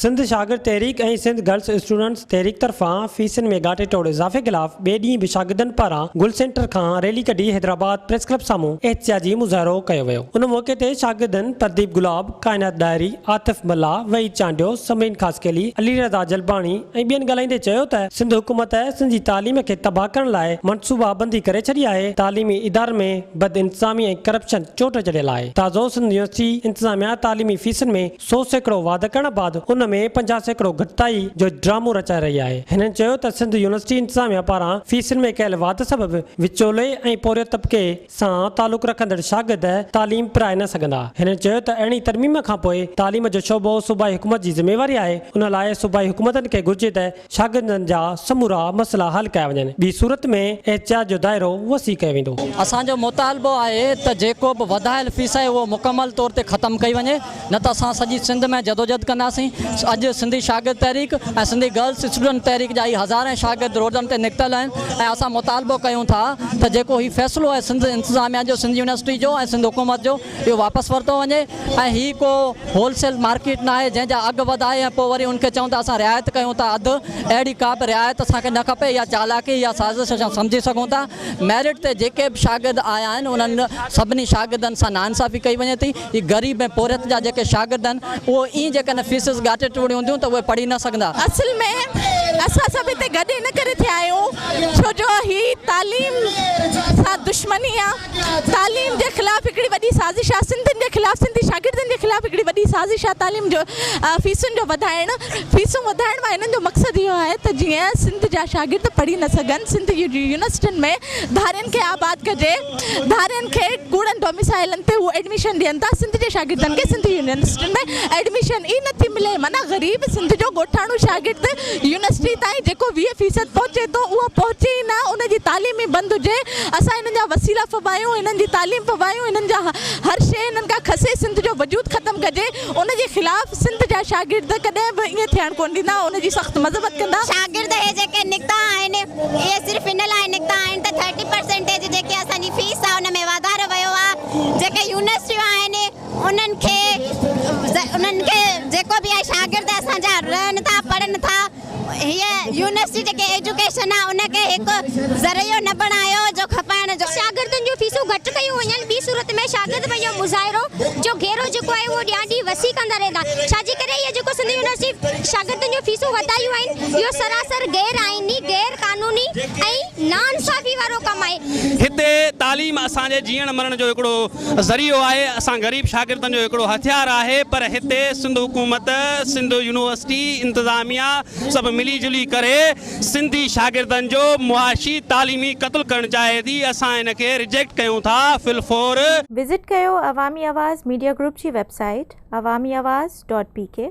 سنڌ شاگرد تحريڪ ۽ Sindh girls students تحريڪ طرفان fashion ۾ ڳاٽي ٽوڙ اضافي خلاف ٻئي ڏينهن به شاگردن پاران گل سينٽر کان ريلي ڪڍي حيدرآباد پريس ڪلب سامهون احتجاجي مظاهرو ڪيو ويو ان موقعي تي شاگردن پرديپ گلاب، ڪائنات ڏاهري، عاطف ملاح، وحيد چانڊيو، ثمرين خاصخيلي، علي رضا جلباڻي ۽ ٻين ڳالهائيندي چيو ته سنڌ حڪومت سنڌ جي تعليم کي تباهه ڪرڻ لاء منصوبا بندي ڪري ڇڏي آهي، تعليمي ادارن ۾ بدانتظامي ۽ ڪرپشن چوٽ چڙهيل آهي، تازو سنڌ يونيورسٽي انتظاميا تعليمي فيسن ۾ 100% واڌ ڪرڻ بعد ان ۾ 50% گهٽتائي جو ڊرامو رچائي رهي آهي. هنن چيو ته سنڌ يونيورسٽي انتظاميا پاران فيسن ۾ ڪيل واڌ سبب وچولي ۽ پورهيت طبقي سان تعلق رکندڙ شاگرد تعليم پرائي نه سگهندا. هنن چيو ته ارڙهين ترميم کانپوء تعليم جو شعبو صوبائي حڪومت جي ذميواري آهي ان لاء صوبائي حڪومتن کي گهرجي ته شاگردن جا سمورا مسئلا حل ڪيا وڃن، ٻي صورت ۾ احتجاج جو دائرو وسيع ڪيو ويندو. اسان جو مطالبو آهي ته جيڪو به وڌايل فيس آهي اهو مڪمل طور تي ختم ڪئي وڃي نه ته اسان سڄي سنڌ ۾ جدوجھد ڪنداسين. اڄ سنڌي شاگرد تحريڪ ۽ سنڌي گرلس اسٽوڊنٽ تحريڪ جا هي هزارين شاگرد روڊن تي نڪتل آهن ۽ اسان مطالبو ڪيون ٿا ته جيڪو هي فيصلو آهي سنڌ انتظاميا جو سنڌ يونيورسٽي جو ۽ سنڌ حڪومت جو اهو واپس ورتو وڃي ۽ هي ڪو هول سيل مارڪيٽ ناهي جنهن جا اگهه وڌائي ۽ پوء وري ان کي چئون ته اسان رعايت ڪيون ٿا اڌ اهڙي ڪا به رعايت اسان کي نه کپي اها چالاڪي يا سازش اسان سمجهي سگهون ٿا ميرٽ تي جيڪي به شاگرد آيا آهن انهن سڀني شاگردن سان ناانصافي ڪئي وڃي ٿي هي غريب ۽ پورهيت جا جيڪي شاگرد آهن اهو ائين جيڪڏهن فيسز ڳاٽي ٽوڙي هونديون ته اهي پڙهي نه سگهندا. اصل ۾ اسان سڀ هتي گڏ ان ڪري ٿيا آهيون ڇو جو هي تعليم سان دشمني آ. تعليم جي خلاف هڪڙي وڏي سازش آ سنڌين جي خلاف سنڌي شاگردن جي خلاف هڪڙي وڏي سازش آ تعليم جو فيسن جو وڌائڻ فيسون وڌائڻ مان هنن جو مقصد اهو آهي ته جيئن سنڌ جا شاگرد پڙهي نه سگهن سنڌ جي يونيورسٽين ۾ ڌارين کي آباد ڪجي ڌارين کي ڪوڙن ڊوميسائلن تي هو ايڊميشن ڏين ٿا سنڌ جي شاگردن کي سنڌ يونيورسٽين ۾ ايڊميشن ئي نٿي ملي معنيٰ غريب سنڌ جو ڳوٺاڻو شاگرد يونيورسٽي تائين جيڪو 20 فيصد پهچي ٿو اهو پهچي ئي نه ان جي تعليم ئي بند هجي اسان هنن جا وسيلا ڦٻايون، هنن جي تعليم ڦٻايون، هنن جا هر شيء هنن کان کسي سنڌ جو وجود ختم ڪجي، ان جي خلاف سنڌ جا شاگرد ڪڏهن به ائين ٿيڻ ڪونه ڏيندا، ان جي سخت مذمت ڪندا. شاگرد اهي جيڪي نڪتا آهن اهي صرف ان لاء نڪتا آهن ته ٿرٽي پرسنٽيج جيڪي اسان جي فيس آهي ان ۾ واڌارو ويو آهي جيڪي يونيورسٽيون آهن انهن کي انهن کي جيڪو به آهي شاگرد اسان جا رهن ٿا پڙهن ٿا هيء يونيورسٽي جيڪي ايجوڪيشن آ ان کي هڪ ذريعو نه بڻايو جو کپائڻ جو. شاگردن جون فيسون گهٽ ڪيون وڃن ٻي صورت ۾ شاگرد پنهنجو مظاهرو جو گهيرو جيڪو آهي اهو ڏينهان ڏينهن وسيع ڪندا رهندا ڇا جي ڪري اهي جيڪو سنڌ يونيورسٽي شاگردن جون فيسون وڌايون آهن اهو سراسر غير آئيني غير قانوني ۽ ناانصافي وارو ڪم آهي. هتي تعليم اسان جي جيئڻ مرڻ جو هڪڙو ذريعو آهي، اسان غريب شاگردن جو هڪڙو هٿيار آهي پر هتي سنڌ حڪومت، سنڌ يونيورسٽي انتظاميا سڀ ملي جلي ڪري سنڌي شاگردن جو معاشي تعليمي قتل ڪرڻ چاهي ٿي، اسان ان کي رجيڪٽ ڪيون ٿا في الفور. وزٽ ڪيو عوامي آواز ميڊيا گروپ جي web site Awami Awaz dot P K.